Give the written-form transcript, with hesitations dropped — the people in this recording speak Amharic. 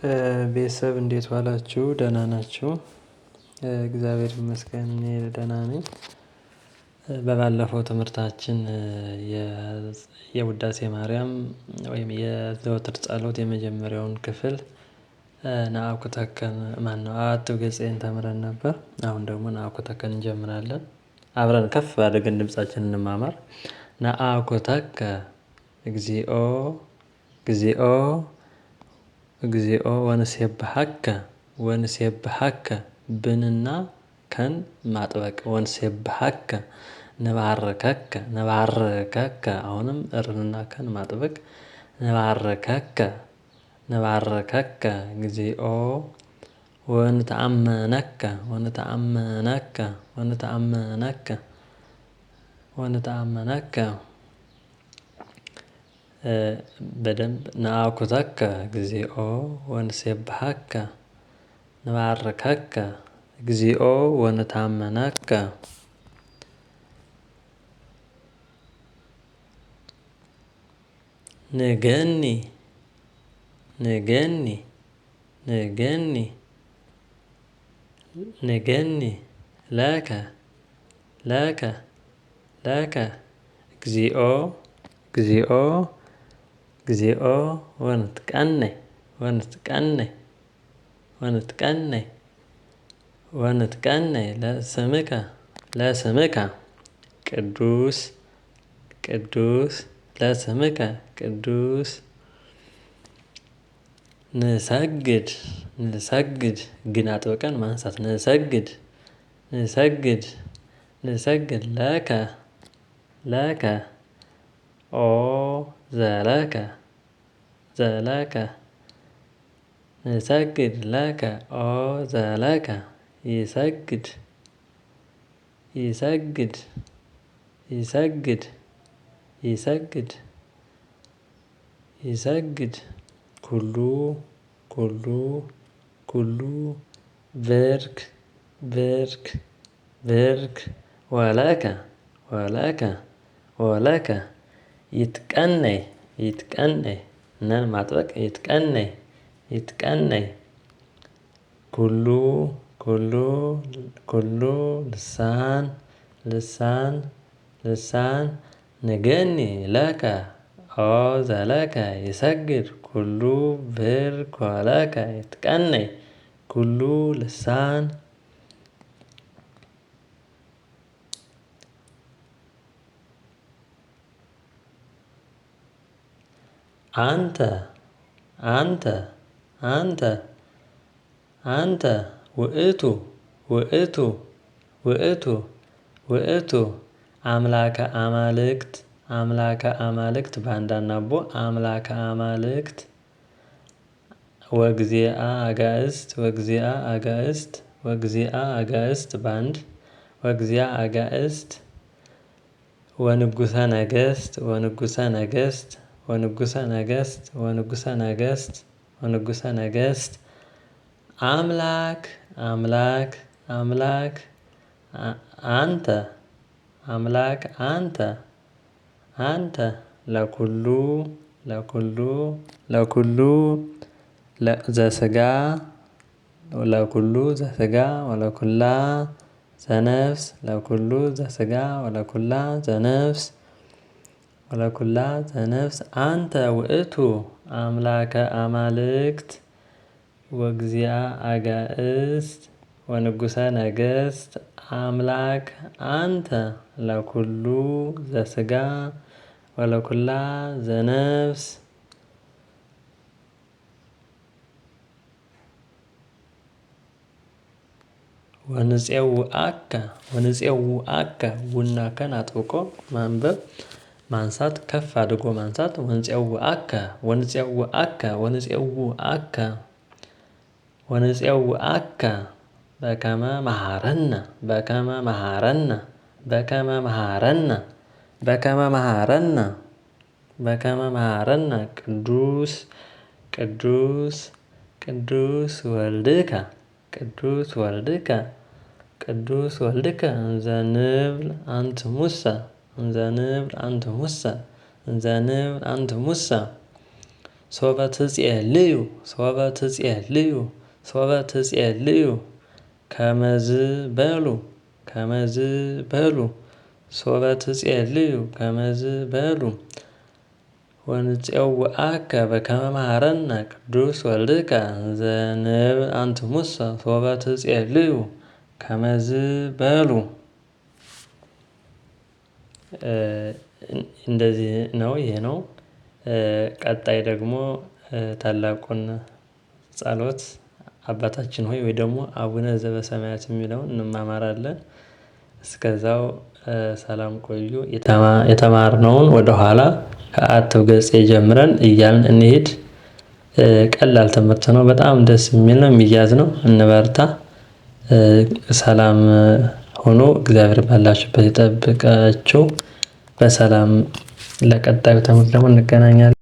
ቤተሰብ እንዴት ዋላችሁ? ደህና ናችሁ? እግዚአብሔር ይመስገን እኔ ደህና ነኝ። በባለፈው ትምህርታችን የውዳሴ ማርያም ወይም የዘወትር ጸሎት የመጀመሪያውን ክፍል ናአኩተከን ማነው አሐቱ ገጽን ተምረን ነበር። አሁን ደግሞ ናአኩተከን እንጀምራለን። አብረን ከፍ አድርገን ድምፃችንን እንማማር። ናአኩተከ እግዚኦ እግዚኦ እግዚኦ ወንሴብሐከ ወንሴብሐከ ብንና ከን ማጥበቅ ወንሴብሐከ ንባርከከ ንባርከከ አሁንም እርንና ከን ማጥበቅ ንባርከከ ንባርከከ እግዚኦ ወንተአመነከ ወንተአመነከ ወንተአመነከ ወንተአመነከ በደንብ ናአኩተከ እግዚኦ ወንሴብሐከ ንባርከከ እግዚኦ ወንታመነከ። ንገኒ ንገኒ ንገኒ ንገኒ ለከ ለከ ለከ እግዚኦ እግዚኦ እግዚኦ ወንትቀነይ ወንትቀነይ ወንትቀነይ ወንትቀነይ ለስምከ ለስምከ ቅዱስ ቅዱስ ለስምከ ቅዱስ። ንሰግድ ንሰግድ ግን አጥብቀን ማንሳት ንሰግድ ንሰግድ ንሰግድ ለከ ለከ ኦ ዘለከ ዘለከ ንሰግድ ለከ ኦ ዘለከ ይሰግድ ይሰግድ ይሰግድ ይሰግድ ይሰግድ ኩሉ ኩሉ ኩሉ ብርክ ብርክ ብርክ ወለከ ወለከ ወለከ ይትቀነይ ይትቀነይ ነን ማጥበቅ ይትቀነይ ይትቀነይ ኩሉ ኩሉ ኩሉ ልሳን ልሳን ልሳን ንገኒ ለከ ኦ ዘለከ ይሰግድ ኩሉ ብርክ ወለከ ይትቀነይ ኩሉ ልሳን። አንተ አንተ አንተ አንተ ውእቱ ውእቱ ውእቱ ውእቱ አምላከ አማልክት አምላከ አማልክት በአንድ አናቦ አምላከ አማልክት ወግዚአ አጋእዝት ወግዚአ አጋእዝት ወግዚአ አጋእዝት በአንድ ወግዚአ አጋእዝት ወንጉሰ ነገስት ወንጉሰ ነገስት ወንጉሰ ነገስት ወንጉሰ ነገስት ወንጉሰ ነገስት አምላክ አምላክ አምላክ አንተ አምላክ አንተ አንተ ለኩሉ ለኩሉ ለኩሉ ዘስጋ ለኩሉ ዘስጋ ወለኩላ ዘነፍስ ለኩሉ ዘስጋ ወለኩላ ዘነፍስ ወለኩላ ዘነፍስ አንተ ውእቱ አምላከ አማልክት ወግዚአ አጋእዝት ወንጉሰ ነገስት አምላክ አንተ ለኩሉ ዘስጋ ወለኩላ ዘነፍስ። ወንፄውአከ ወንፄውአከ ውናከን አጥብቆ ማንበብ ማንሳት ከፍ አድርጎ ማንሳት ወንፄውአከ ወንፄውአከ ወንፄውአከ ወንፄውአከ በከመ መሃረነ በከመ መሃረነ በከመ መሃረነ በከመ መሃረነ በከመ መሃረነ ቅዱስ ቅዱስ ቅዱስ ወልድከ ቅዱስ ወልድከ ቅዱስ ወልድከ እንዘ ንብል አንትሙሰ እንዘ ንብል አንትሙሰ እንዘ ንብል አንትሙሰ። ሶበ ትጼልዩ ሶበ ትጼልዩ ሶበ ትጼልዩ ከመዝ በሉ ከመዝ በሉ ሶበ ትጼልዩ ከመዝ በሉ ወንፄውዐከ በከመ መሃረነ ቅዱስ ወልድከ ዘንብ አንትሙሰ ሶበ ትጼልዩ ከመዝ በሉ። እንደዚህ ነው። ይሄ ነው። ቀጣይ ደግሞ ታላቁን ጸሎት አባታችን ሆይ ወይ ደግሞ አቡነ ዘበሰማያት የሚለውን እንማማራለን። እስከዛው ሰላም ቆዩ። የተማርነውን ወደኋላ ከአትብ ገጽ ጀምረን እያልን እንሄድ። ቀላል ትምህርት ነው። በጣም ደስ የሚል ነው። የሚያዝ ነው። እንበርታ። ሰላም ሆኖ እግዚአብሔር ባላችሁበት ይጠብቃችሁ። በሰላም ለቀጣዩ ትምህርት ደግሞ እንገናኛለን።